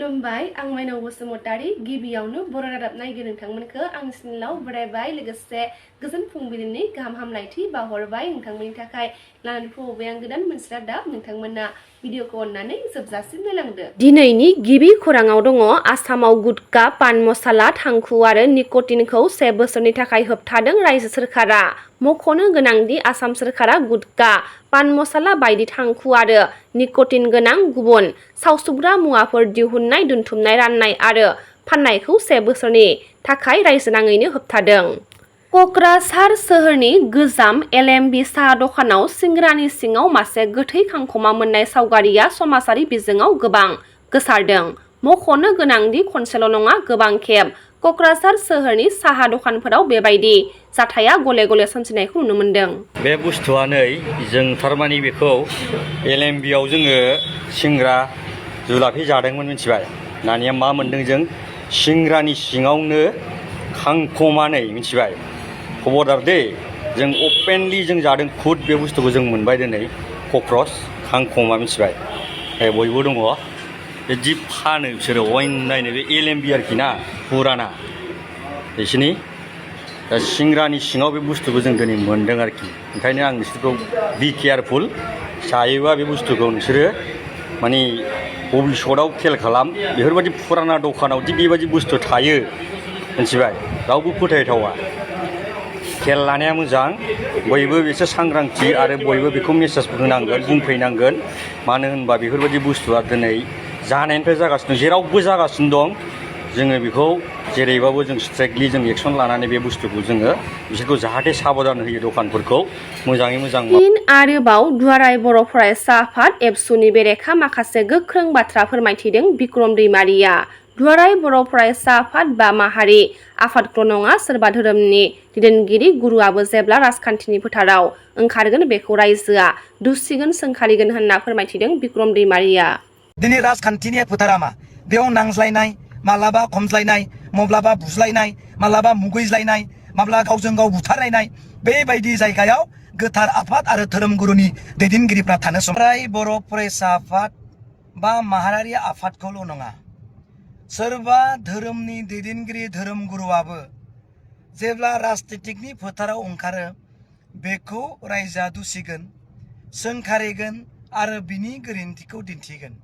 खुलुमबाय आं माइनाव बसुमतारी गिबियावनो बर' रादाब नायगिरि नोंथांमोनखौ आंनि चेनेलाव बरायबाय लोगोसे गोजोन फुंबिलिनि गाहाम हामलायथि बावहरबाय नोंथांमोननि थाखाय लानानै फैबाय आं गोदान मोनसे रादाब नोंथांमोना भिडिअखौ अननानै जोबजासिम नायलांदो। दिनैनि गिबि खौराङाव दङ आसामाव गुटखा पान मसाला थांखु आरो निकटिनखौ 1 बोसोरनि थाखाय होबथादों रायजो सोरखारा। मख'नो गोनांदि आसाम सोरखारा गुटखा पान मसाला बायदि थांखु आरो निकटिन गोनां गुबुन सावसुग्रा मुवाफोर दिहुननाय दोनथुमनाय राननाय आरो फाननायखौ 1 बोसोरनि थाखाय रायजोनाङैनो होबथादों। क'क्राझार सोहोरनि गोजाम LMB साहा दखानाव सिंग्रानि सिङाव मासे गोथै खांखमा मोननाय सावगारिया समाजारि बिजोङाव गोबां गोसारदों। मख'नो गोनांदि खनसेल' नङा गोबां खेब क'क्राझार सोहोरनि साहा दखानफोराव बेबायदि जाथाया गले गले सोमजिनायखौ नुनो मोन्दों। बे बुस्थुआ नै जों थारमानि बेखौ LMB आव जोङो सिंग्रा जुलाफि जादोंमोन मिथिबाय। दानिया मा मोनदों जों सिंग्रानि सिङावनो खांखमा मिथिबाय। खबरदार दे जों अपेनलि जों जादों खुद बे बुस्थुखौ जों मोनबाय दिनै कक्रच खांखमा मिथिबाय। बयबो दङ बिदि फानो बिसोरो अनलाइन बे LMB आरोखि ना फुराना बिसोरनि सिंग्रानि सिङाव बे बुस्थुखौ जों दिनै मोनदों आरोखि। ओंखायनो आं नोंसोरखौ बि केयारफुल जायोबा बे बुस्थुखौ नोंसोरो माने भबिष्यतआव खेल खालाम। बेफोरबायदि फुराना दखानाव दि बेबायदि बुस्थु थायो मिथिबाय रावबो फोथायथावा। खेल लानाया मोजां बयबो एसे सांग्रांथि आरो बयबो बेखौ मेसेज होनांगोन बुंफैनांगोन। मानो होनबा बेफोरबायदि बुस्थुआ दिनै जानायनिफ्राय जागासिनो जेरावबो जागासिनो दं। जोङो बेखौ जेरैबाबो जों स्ट्रिक्टलि जों एक्सन लानानै बे बुस्थुखौ जोङो बिसोरखौ जाहाथे साबधान होयो दखानफोरखौ मोजाङै मोजां। आरोबाव दुलाराय बर' फरायसा आफाद एबसुनि बेरेखा माखासे गोख्रों बाथ्रा फोरमायथिदों बिक्रम दैमारिया। दुलाराय बर' फरायसा आफाद बा माहारि आफादल' नङा सोरबा धोरोमनि दैदेनगिरि गुरुआबो जेब्ला राजखान्थिनि फोथाराव ओंखारगोन बेखौ रायजोआ दुसिगोन सोंखारिगोन होनना फोरमायथिदों बिक्रम दैमारिया। दिनै राजखान्थिनि फोथारा मा बेयाव नांज्लायनाय मालाबा खमज्लायनाय माब्लाबा बुज्लायनाय मालाबा मुगैज्लायनाय माब्ला गावजों गाव बुथारलायनाय बेबायदि जायगायाव गोथार आफाद आरो धोरोम गुरुनि दैदेनगिरिफ्रा थानो सम। बर' फरायसा आफाद बा माहारियारि आफादखौल' नङा सोरबा धोरोमनि दैदेनगिरि धोरोम गुरुआबो जेब्ला राजनितिकनि फोथाराव ओंखारो बेखौ रायजोआ दुसिगोन सोंखारिगोन आरो बिनि गोरोन्थिखौ दिन्थिगोन।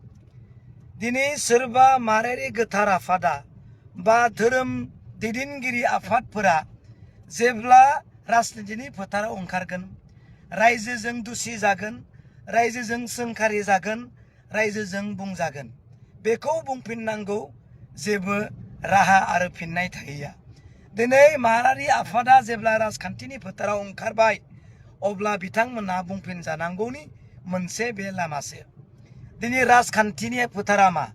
दिनै सोरबा माहारियारि गोथार आफादा बा धोरोम दैदेनगिरि आफादफोरा जेब्ला राजनितिनि फोथाराव ओंखारगोन रायजोजों दुसि जागोन रायजोजों सोंखारि जागोन रायजोजों बुंजागोन बेखौ बुंफिननांगौ जेबो राहा आरो फिननाय थाहैया। दिनै माहारियारि आफादा जेब्ला राजखान्थिनि फोथाराव ओंखारबाय अब्ला बिथांमोनहा बुंफिनजानांगौनि मोनसे बे लामासो। दिनै राजखान्थिनि फोथारा मा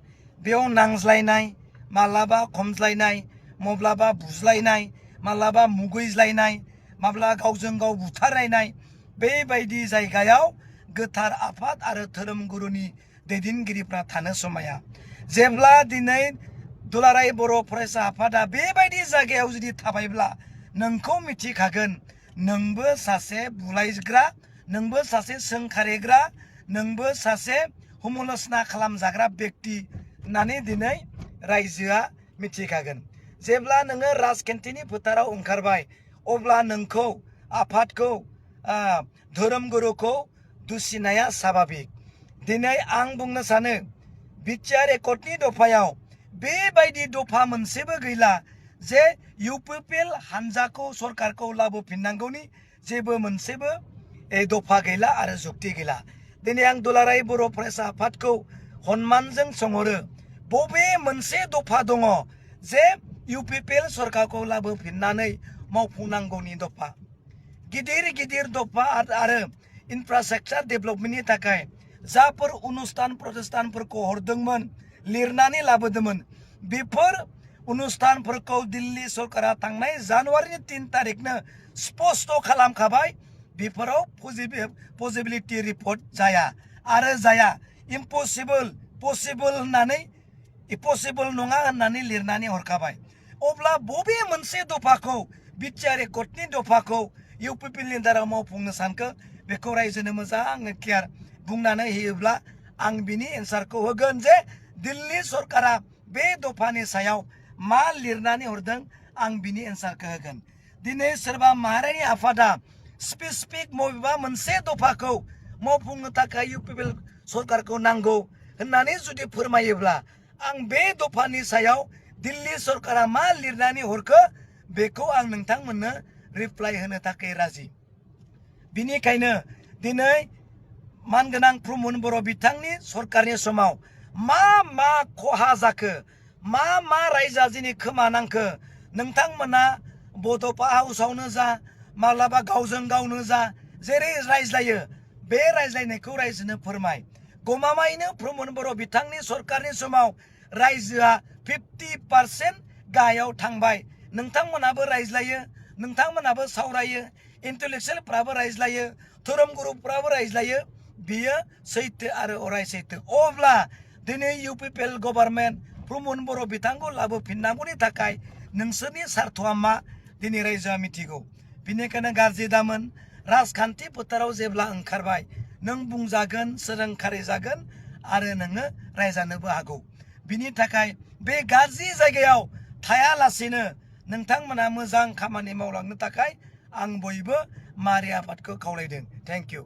बेयाव नांज्लायनाय माब्लाबा खमज्लायनाय माब्लाबा बुज्लायनाय माब्लाबा मुगैज्लायनाय माब्ला गावजों गाव बुथारलायनाय बेबायदि जायगायाव गोथार आफाद आरो धोरोम गुरुनि दैदेनगिरिफ्रा थानो समाया। जेब्ला दिनै दुलाराय बर' फरायसा आफादा बेबायदि जायगायाव जुदि थाबायब्ला नोंखौ मिथिखागोन नोंबो सासे बुलायग्रा नोंबो सासे सोंखारिग्रा नोंबो सासे हुमलसना खालामजाग्रा बेक्ति होननानै दिनै रायजोआ मिथिखागोन। जेब्ला नोङो राजखान्थिनि फोथाराव ओंखारबाय अब्ला नोंखौ आफादखौ धोरोम गुरुखौ दुसिनाया साभाबिक। दिनै आं बुंनो सानो बिटिआर एकर्डनि दफायाव बेबायदि दफा मोनसेबो गैला जे UPPL हानजाखौ सरकारखौ लाबोफिननांगौनि जेबो मोनसेबो दफा गैला आरो जुक्ति गैला। दिनै आं दुलाराय बर' फरायसा आफादखौ हनमानजों सोंहरो बबे मोनसे दफा दङ जे UPPL सरकारखौ लाबोफिननानै मावफुंनांगौनि दफा। गिदिर गिदिर दफा आरो इनफ्रास्ट्राक्चार डेभेलपमेन्टनि थाखाय जाफोर अनुस्थान प्रतिष्ठानफोरखौ हरदोंमोन लिरनानै लाबोदोंमोन बेफोर अनुस्थानफोरखौ दिल्ली सरकारा थांनाय जानुवारिनि 3 तारिखनो स्पष्ट खालामखाबाय बेफोराव पजिबिलिटि रिपर्ट जाया आरो जाया इम्पसिबल पसिबल होननानै पसिबल नङा होननानै लिरनानै हरखाबाय। अब्ला बबे मोनसे दफाखौ बिटिआर एकर्डनि दफाखौ UPPLनि दाराव मावफुंनो सानखो बेखौ रायजोनो मोजाङै क्लियार बुंनानै होयोब्ला आं बिनि एन्सारखौ होगोन जे दिल्ली सरकारा बे दफानि सायाव मा लिरनानै हरदों आं बिनि एन्सारखौ होगोन दिनै सोरबा माहारियारि आफादा स्पेसिफिक मबेबा मोनसे दफाखौ मावफुंनो थाखाय इउपिपिएल सरकारखौ नांगौ होननानै जुदि फोरमायोब्ला आं बे दफानि सायाव दिल्ली सरकारा मा लिरनानै हरखो बेखौ आं नोंथांमोननो रिप्लाइ होनो थाखाय राजि बिनिखायनो दिनै मानगोनां प्रमद बर' बिथांनि सरकारनि समाव मा खहा जाखो मा रायजा दिनै खोमानांखो नोंथांमोना बड'फा हाउसावनो जा माब्लाबा गावजों गावनो जा जेरै रायज्लायो बे रायज्लायनायखौ रायजोनो फोरमाय गमामायैनो प्रमद बर' बिथांनि सरकारनि समाव रायजोआ 50% गाहायाव थांबाय नोंथांमोनाबो रायज्लायो नोंथांमोनाबो सावरायो इन्टेलेक्सुयेलफ्राबो रायज्लायो धोरोम गुरुफ्राबो रायज्लायो बियो सैथो आरो अराय सैथो अब्ला दिनै इउपिपिएल गभर्नमेन्ट प्रमद बर' बिथांखौ लाबोफिननांगौनि थाखाय नोंसोरनि सार्थ'आ मा दिनै रायजोआ मिथिगौ बिनिखायनो गाज्रि दामोन राजखान्थि फोथाराव जेब्ला ओंखारबाय नों बुंजागोन सोलोंखारि जागोन आरो नोङो रायजानोबो हागौ बिनि थाखाय बे गाज्रि जायगायाव थायालासेनो नोंथांमोना मोजां खामानि मावलांनो थाखाय आं बयबो माहारि आफादखौ खावलायदों थेंक इउ